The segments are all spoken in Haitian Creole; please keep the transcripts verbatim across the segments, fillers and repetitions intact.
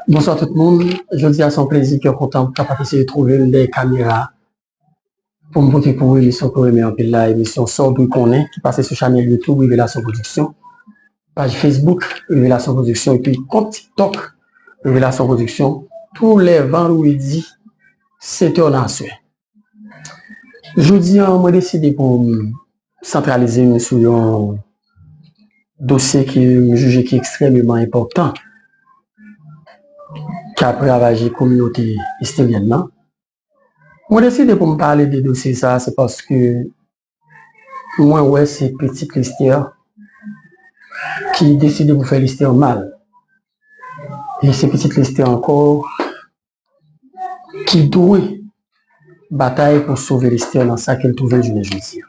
Bonswa tout moun. Jodi a se yon plezi, kè kontan pou kapab eseye twouve m dèyè kamera pou m pote pou ou emisyon ke w renmen anpil la, emisyon Sa w dwe konnen, ki pase sou chanèl YouTube Revelasyon Production, paj Facebook Revelasyon Production, epi kont TikTok Revelasyon Production, tou lè vandredi, sèt è nan aswè. Jodi a, mwen deside pou m santralize m sou yon dosye ke m jije ki ekstrèmeman enpòtan, k ap ravaje kominote Lestèryèn nan. Mwen deside pou m pale de dosye sa a, se paske mwen wè se pitit Lestè ki deside pou fè Lestè mal. E se pitit Lestè ankò ki dwe batay pou sove Lestè nan sa ke l twouve l jounen jodi a.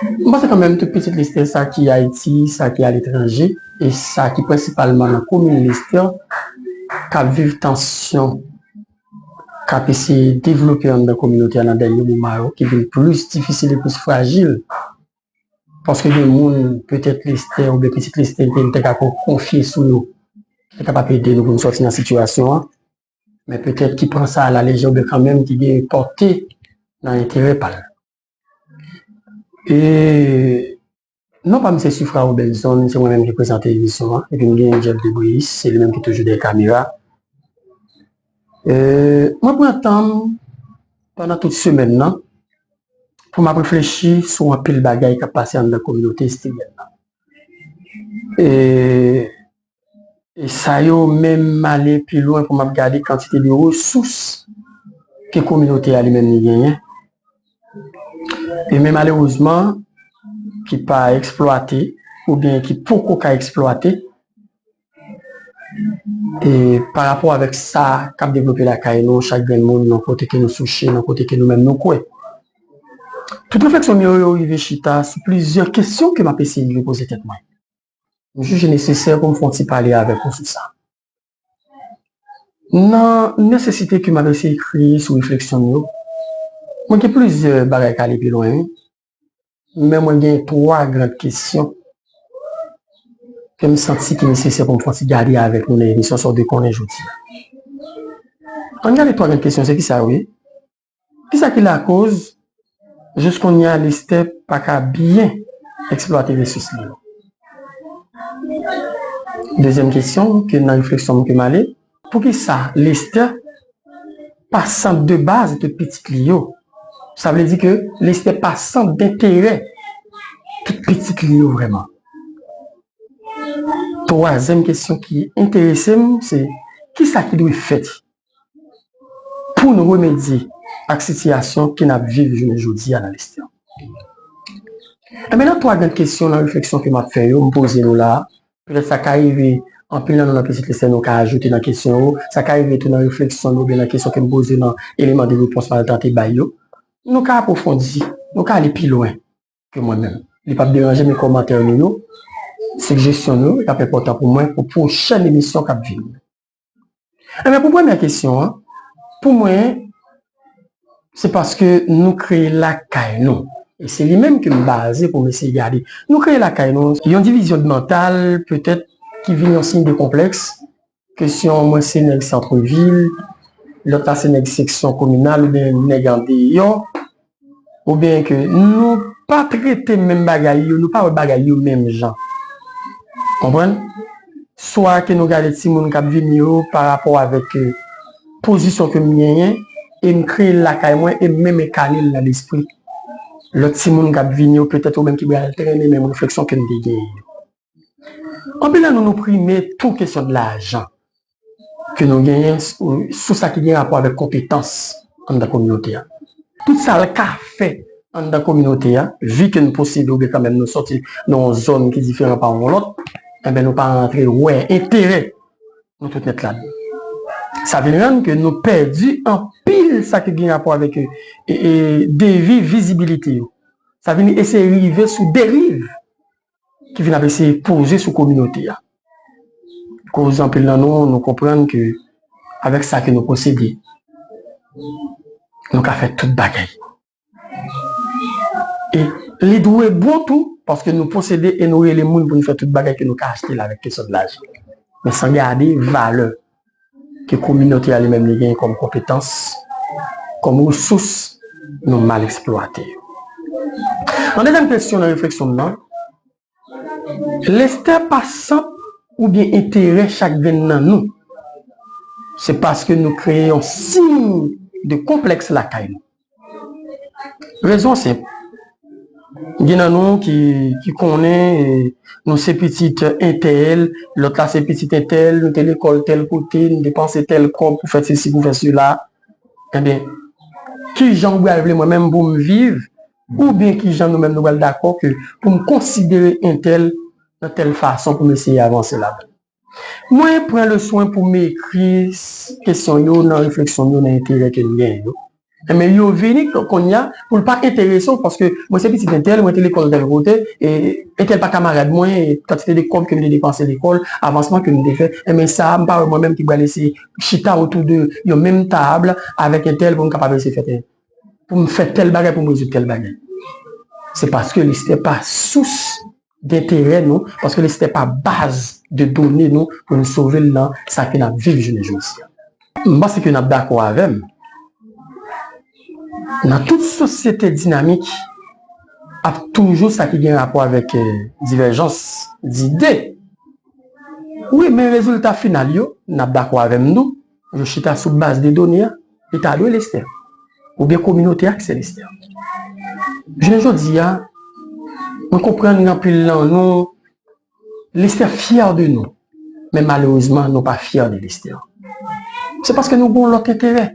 M panse kanmenm tout pitit Lestè, sa ki Ayiti, sa ki aletranje, e sa ki prensipalman nan komin Lestè, k ap viv tansyon k ap eseye devlope anndan kominote a nan dènye moman yo, ki vin plis difisil e plis frajil. Paske gen moun, petèt Lestè oubyen pitit Lestè ke n te ka kon-, konfye sou yo, ki te kapab ede nou pou n sòti nan sitiyasyon an, men petèt ki pran sa alalejè oubyen kanmenm ki gen pòte nan enterè pa l. E non pa m se Sifra Robinson, se mwen menm ki prezante emisyon an, epi m gen Angel Debreyis, se li menm ki toujou dèyè kamera. E mwen pran tan m pandan tout semèn nan pou m ap reflechi sou anpil bagay k ap pase anndan kominote Lestèryèn nan. E, e sa yo menm m ale pi lwen pou m ap gade kantite de resous ke kominote a li menm li genyen. E men malerezman, ki pa eksplwate oubyen ki poko ka eksplwate. E pa rapò avèk sa k ap devlope lakay nou, chak grenn moun, nan kote ke nou souche, nan kote ke nou menm nou kwè. Tout refleksyon m yo, yo rive chita sou plizyè kesyon ke m ap eseye repoze tèt mwen. M jije nesesè pou m fè yon ti pale avèk ou sou sa. Nan nesesite ke m ap eseye kreye sou refleksyon m yo, mwen gen plizyè bagay k ale pi lwen, wi. Men mwen gen twa gran kesyon ke m santi ki nesesè pou m fè yon ti gade avèk nou nan emisyon Sa w dwe konnen jodi a. Ann gade twa gran kesyon, se kisa yo ye? Kisa ki lakoz, jiskounye a, Lestè pa ka byen eksplwate resous li yo? Dezyèm kesyon, ke nan refleksyon m ke m ale, poukisa Lestè pa sant de baz tout pitit li yo? Sa vle di ke Lestè pa sant denterè tout pitit li yo vrèman. Twazyèm kesyon ki enterese m, se kisa ki dwe fèt pou n remedye ak sitiyasyon ke n ap viv jounen jodi a nan Lestè? Enben, nan twa gran kesyon nan refleksyon ke m ap fè yo, m poze nou la a, petèt sa ka rive anpil nan nou nan pitit Lestè nou ka ajoute nan kesyon yo, sa ka rive tou nan refleksyon nou oubyen nan kesyon ke m poze nan eleman de repons m al tante bay yo, nou ka apwofondi, nou ka ale pi lwen ke mwen menm. Li p ap deranje m, men kòmantè nou yo, sijesyon nou yo, e k ap enpòtan pou mwen pou pwochèn emisyon k ap vini. Enben, pou premyè kesyon an, pou mwen, se paske nou kreye lakay nou. E se li menm ke m baze pou m eseye gade. Nou kreye lakay nou, yon divizyon mantal, petèt, ki vin yon siy de konplèks. Kesyon, mwen se nèg santrevil, lòt la se nèg seksyon kominal oubyen nèg andeyò, oubyen ke nou pa trete menm bagay yo, nou pa wè bagay yo menm jan. Konprann? Swa ke nou gade timoun k ap vini yo pa rapò avèk, eh, pozisyon ke m genyen, e m kreye l lakay mwen, e m menm enkane l nan lespri lòt timoun k ap vini yo, petèt ou menm ki pral trennen menm refleksyon ke m te genyen yo. Anpil nan nou, nou prime tou kesyon de lajan ke nou genyen sou, sou sa ki gen rapò avèk konpetans anndan kominote a. Tout sa l ka fè anndan kominote a, vi ke nou posede oubyen kanmenm nou sòti nan yon zòn ki diferan pa yon lòt, enben, nou pa rantre wè enterè nou tout nèt ladan. Sa vin rann ke nou pèdi anpil sa ki gen rapò avèk, e, e, devi vizibilite yo. Sa vin eseye rive sou deriv ki vin ap eseye poze sou kominote a. Koz anpil nan nou, nou konprann ke avèk sa ke nou posede, nou ka fè tout bagay. E li dwe bon tou, paske nou posede e nou rele moun pou nou fè tout bagay ke nou ka achte la avèk kesyon de lajan. men san gade valè ke kominote a li menm li genyen kòm konpetans, kòm resous, nou mal eksplwate yo. Nan dezyèm kesyon nan refleksyon m nan, Lestè pa sant oubyen enterè chak grenn nan nou. Se paske nou kreye yon siy de konplèks lakay nou. Rezon senp. Gen nan nou ki, ki konnen, eh, nou se pitit entèl, lòt la se pitit entèl, nou te lekòl tèl kote, nou te panse tèl kòb pou fè sesi, pou fè sela. Ebyen, kijan ou pral vle mwen menm pou m viv? Oubyen kijan nou menm nou pral dakò ke pou m konsidere entèl nan tèl fason pou m eseye avanse ladan l? Mwen pran le swen pou m ekri s- kesyon yo nan refleksyon m yo, nan enterè ke m genyen yo. Enben, yo vini k- kounye a pou l pa enterese w, paske mwen se pitit entèl, mwen te lekòl tèl kote, e entèl pa kamarad mwen, e kantite de kòb ke m te depanse lekòl, avansman ke m te fè, enben sa a, m pa wè mwen menm ki pral eseye chita otou de yon menm tab avèk entèl pou m kapab eseye fè tèl, pou m fè tèl bagay, pou m rezoud tèl bagay. Se paske Lestè pa sous denterè nou, paske Lestè pa baz de done nou pou nou sove l nan sa ke n ap viv jounen jodi a. M panse ke n ap dakò avè m. Nan tout sosyete dinamik, ap toujou sa ki gen rapò avèk, eh, divèjans dide. Wi, men rezilta final yo, n ap dakò avè m tou, yo chita sou baz de done a, li ta dwe Lestè. Oubyen kominote a ki se Lestè. Jounen jodi a, mwen konprann gen anpil nan nou, Lestè fyè de nou. Men malerezman, nou pa fyè de Lestè. Se paske nou gen yon lòt enterè.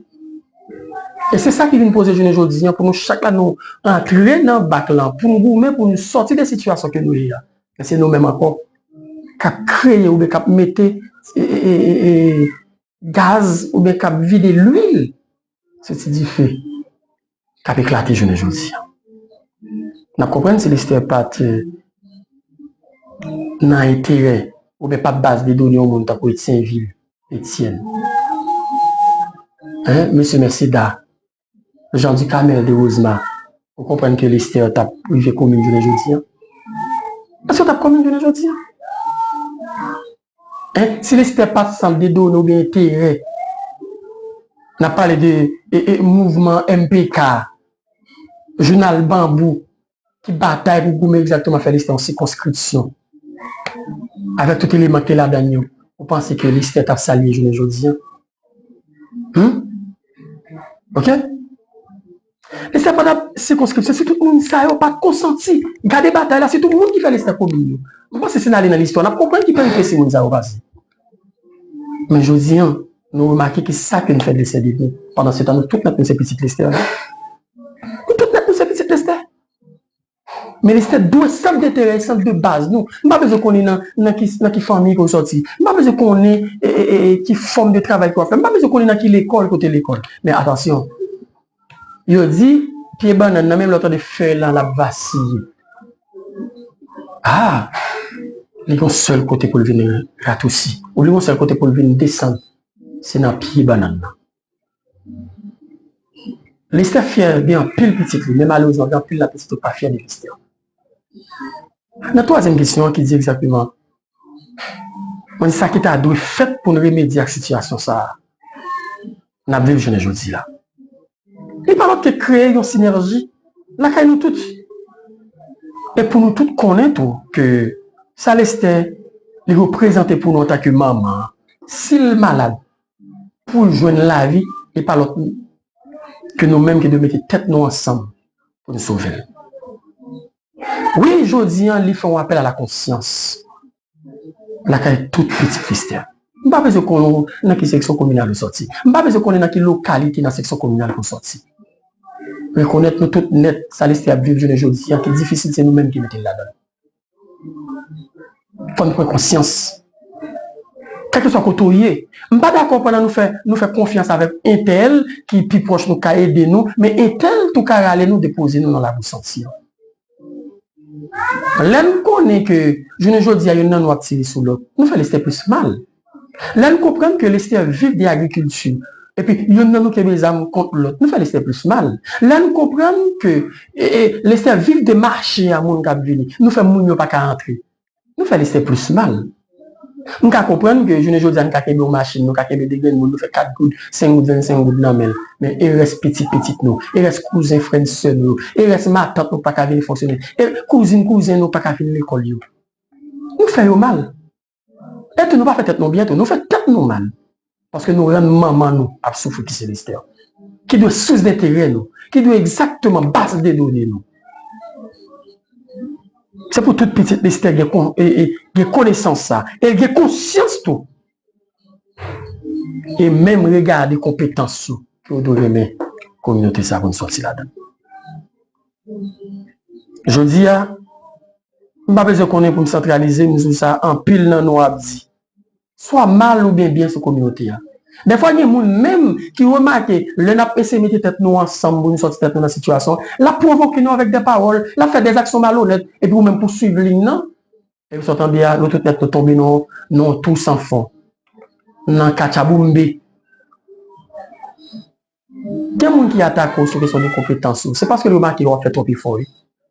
E se sa ki vin poze jounen jodi a pou nou chak la nou antre nan bak lan, pou nou goumen, pou nou sòti de sitiyasyon ke nou ye a. Men se nou menm ankò k ap kreye oubyen k ap mete, e, e, e, e, e, gaz oubyen k ap vide lwil sou ti dife k ap eklate jounen jodi a. N ap konprann si Lestè pa t nan enterè oubyen pa t baz de done yon moun tankou Etyenvil Etyèn. Hein, mesye Mèseda, Jan Dikamèl de Wozma, ou konprann ke Lestè t ap rive komin jounen jodi a? Èske w t ap komin jounen jodi a? Hein? Si Lestè pa t sant de done oubyen enterè, n ap pale de e, e, mouvman M P K, jounal Banbou, ki batay pou goumen egzakteman fè Lestè yon sikonskripsyon. Avèk tout eleman ki te ladann yo, ou panse ke Lestè t ap sa l ye jounen jodi a? Hmm? Ok? Lestè pa t ap sikonskripsyon, si tout moun sa yo pa t konsanti. Gade batay la, se tout moun ki fè Lestè komin yo. M panse si n ale nan listwa, n ap konprann ki peripesi moun sa yo pase. Men jodi a, nou remake ki sa ke n fè Lestè devni. Pandansetan, nou tout nèt nou se pitit Lestè. Nou tout nèt nou se pitit Lestè. Men Lestè dwe sant denterè, sant de baz nou. M pa bezwen konnen nan, nan ki, nan ki fanmi ke w sòti. M pa bezwen konnen, e, e, e, e, ki fòm de travay ke w ap fè. M pa bezwen konnen nan ki lekòl ke w te lekòl. Men atansyon, yo di, pye bannann nan, menm lè w tande fèy lan, l ap vasiye. Ah! Li gen yon sèl kote pou l vin ratousi. Ou li gen yon sèl kote pou l vin desann. Se nan pye bannann nan. Lestè fyè de anpil pitit li, men malerezman, gen anpil nan pitit yo pa fyè de Lestè. Nan twazyèm kesyon an ki di egzakteman, mwen di sa ki ta dwe fèt pou n remedye ak sitiyasyon sa a n ap viv jounen jodi la. Li pa lòt ke kreye yon sinèji lakay nou tout. E pou nou tout konnen tou ke sa Lestè li reprezante pou nou antanke manman, si l malad, pou l jwenn lavi, li pa lòt ke nou menm ki dwe mete tèt nou ansanm pou n sove l. Wi, jodi a, li fè yon apèl a la konsyans lakay tout pitit Lestè. M pa bezwen konnen nan ki seksyon kominal ou sòti. M pa bezwen konnen nan ki lokalite nan seksyon kominal ke w sòti. Rekonèt nou tout nèt, sa Lestè ap viv jounen jodi a, ki difisil, se nou menm ki mete l ladan l. Fò n pran konsyans. Kèlkeswa kote w ye, m pa dakò pandan nou fè, nou fè konfyans avèk entèl ki pi pwòch nou ka ede nou, men entèl tou ka rale nou, depoze nou nan labou santi an. Lè n konnen ke jounen jodi a, youn nan nou ap tire sou lòt, nou fè Lestè plis mal. Lè n konprann ke Lestè viv de agrikilti, epi youn nan nou kenbe zam kont lòt, nou fè Lestè plis mal. Lè n konprann ke, e, e, Lestè viv de mache a moun k ap vini, nou fè moun yo pa ka antre, nou fè Lestè plis mal. M ka konprann ke jounen jodi a, n ka kenbe yon machin, nou ka kenbe de grenn moun, nou fè kat goud, senk goud, vennsenk goud nan men l. Men e rès pitit pitit nou, e rès kouzen, frè n, sè nou yo, e rès matant nou pa ka vin fonksyone, e kouzin kouzen nou pa ka vin lekòl yo. Nou fè yo mal. E tou, nou pa fè tèt nou byen tou, nou fè tèt nou mal. Paske nou rann manman nou ap soufri, ki se Lestè, ki dwe sous denterè nou, ki dwe egzakteman baz de done nou. Se pou tout pitit Lestè gen, kon, e, e, gen konesans sa, e l gen konsyans tou. E menm regade konpetans ou ke w dwe renmen kominote sa pou n sòti ladan. Jodi a, m pa bezwen konnen pou m santralize, m di sa, anpil nan nou ap di swa mal oubyen byen sou kominote a. Dèfwa gen moun menm ki remake lè n ap eseye mete tèt nou ansanm pou nou sòti tèt nou nan sitiyasyon, l ap pwovoke nou avèk de pawòl, l ap fè de zaksyon malonèt, epi ou menm pou swiv liy nan, epi sa w tande a, nou tout nèt nou tonbe nan, nan yon twou san fon, nan katchaboumbe. Gen moun ki atake w sou kesyon de konpetans ou. Se paske l remake w ap fè twòp efò, wi.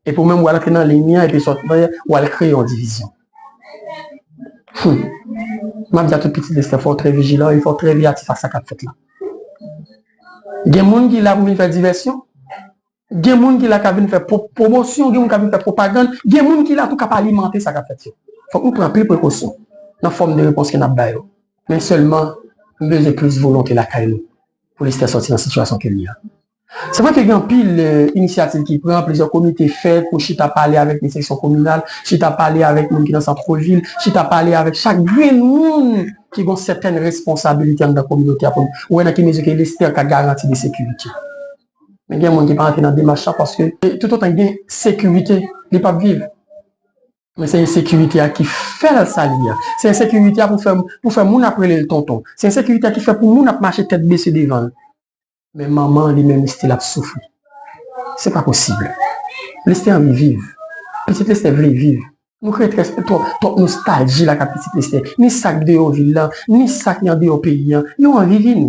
Epi w menm, w al antre nan liy an, epi sòt, w al kreye yon divizyon. Hmm. M ap di a tout pitit Lestè, fò w trè vijilan e fò w trè veyatif ak sa k ap fèt la. Gen moun ki la pou vin fè divèsyon. Gen moun ki la k ap vin fè pwo-, pwomosyon, gen moun k ap vin fè pwopagann, gen moun ki la tou k ap alimante sa k ap fèt yo. Fòk nou pran anpil prekosyon nan fòm de repons ke n ap ba yo. Men sèlman, nou bezwen plis volonte lakay nou pou Lestè sòti nan sitiyasyon ke l ye a. Se vre ke gen anpil, eh, inisyativ ki pran, plizyè komite fèt pou chita pale avèk ni seksyon kominal, chita pale avèk moun ki nan sant vil, chita pale avèk chak grenn moun ki gen sètèn responsabilite anndan kominote a pou n wè nan ki mezi ke Lestè ka garanti de sekirite. Men gen moun ki pa antre nan demach sa paske, eh, toutotan gen sekirite, li p ap viv. Men se ensekirite a ki fè l sa l ye a. Se ensekirite a pou fè, pou fè moun ap rele l tonton. Se ensekirite a ki fè pou moun ap mache tèt bese devan l. Men manman an li menm still ap soufri. Se pa posib. Lestè anvi viv. Pitit Lestè vle viv. Nou kreye twòp, twòp nostalji lakay pitit Lestè. Ni sa k deyò vil la, ni sa ki andeyò peyi a. Yo anvi vini.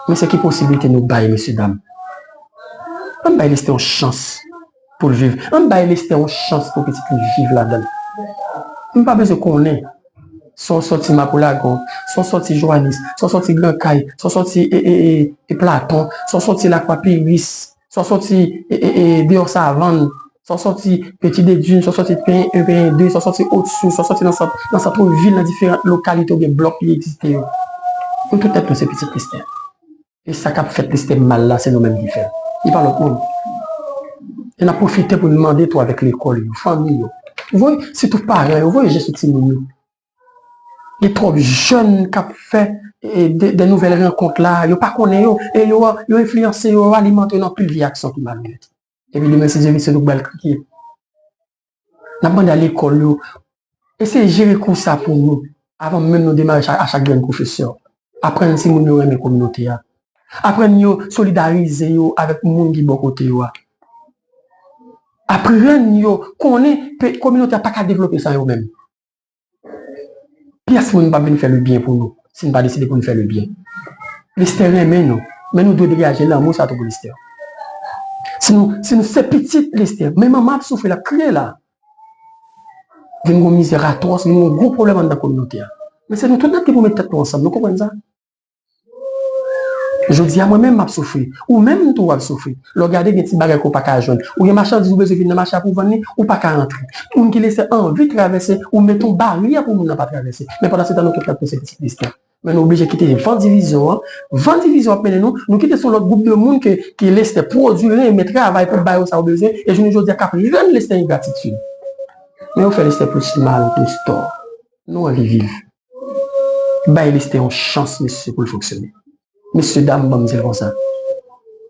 Men se ki posiblite nou bay, mesye dam? Ann bay Lestè yon chans pou l viv. Ann bay Lestè yon chans pou pitit li viv ladan l. M pa bezwen konnen si w sòti Mapo Lagon, si w sòti Johannes, si w sòti Gran Kay, si w sòti, e, e, e, e Platon, si w sòti Lakwa Peris, si w sòti, e, e, e, deyò Savann, si w sòti Petit Dedune, si w sòti P un, P un deux, si w sòti Otsou, si w sòti nan sant, nan sant vil, nan diferan lokalite oubyen blòk ki egziste yo. Nou tout nèt nou se pitit Lestè. E sa k ap fèt Lestè mal la, se nou menm ki fè l. E pa lòt moun. E n ap pwofite pou n mande tou avèk lekòl yo, fanmi yo. Voye, sitou paran yo, voye je sou timoun yo. Gen twòp jèn k ap fè, e, de, de nouvèl rankont la, yo pa konnen yo, e yo, yo enfliyanse yo, yo alimante yo nan anpil vye aksyon ki malonèt. Epi demen, si Dye vle, se nou k pral kriye. N ap mande a lekòl yo, eseye jere kou sa pou nou, avan menm nou demare a chak grenn pwofesè. Aprann timoun yo renmen kominote a. Aprann yo solidarize yo avèk moun ki bò kote yo a. Aprann yo konnen pe-, kominote a pa ka devlope san yo menm. Pyès moun p ap vin fè lebyen pou nou si n pa deside pou n fè lebyen. Lestè renmen nou, men nou dwe degaje lanmou sa tou pou Lestè. Si nou, si nou se pitit Lestè, men manman ap soufri, l ap kriye la. Vin gon mizè atwòs, vin gon gwo pwoblèm anndan kominote a. Men se nou tout nèt ki pou met tèt nou ansanm, nou konprann sa? Jodi a, mwen menm m ap soufri. Ou menm tou w ap soufri. Lè w gade gen ti bagay ke w pa ka jwenn. Ou gen machandiz ou bezwen vin nan mache a pou w vann li, ou pa ka antre. Moun ki Lestè anvi travèse, ou mete yon baryè pou moun nan pa travèse. Men pandan se tan, nou tout nèt nou se pitit Lestè. Men nou oblije kite van divizyon an. Van divizyon ap mennen nou. Nou kite se yon lòt gwoup de moun ke, ke Lestè pwodui, renmen, travay pou bay yo sa yo bezwen. E jounen jodi a k ap rann Lestè engratitid. Men yo fè Lestè plis mal, plis tò. Nou anvi viv. Bay Lestè yon chans, mesye, pou l fonksyone. Mesye dam, ban m di l konsa.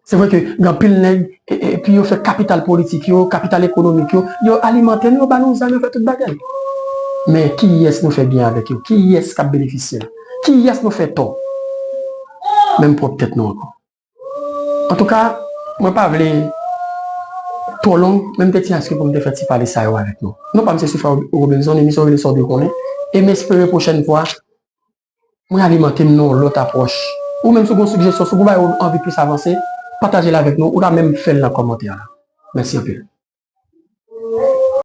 Se vre ke gen anpil nèg, e, e, epi yo fè kapital politik yo, kapital ekonomik yo, yo alimante nou, yo ba nou zam, yo fè tout bagay. Men kiyès nou fè byen avèk yo? Kiyès k ap benefisye l? Kiyès nou fè tò? Menm pwòp tèt nou ankò. Antouka, mwen pa vle twò long, men m te tyen aske pou m te fè ti pale sa yo avèk nou. Non pa m se Soufra Robinson, emisyon rele sa w dwe konnen, e m espere pwochèn fwa, mwen alimante m nan yon lòt apwòch. Ou menm si w gen yon sijesyon, si w gen yon bagay ou anvi plis avanse, pataje l avèk nou, ou ka menm fè l nan kòmantè a la. Mèsi anpil.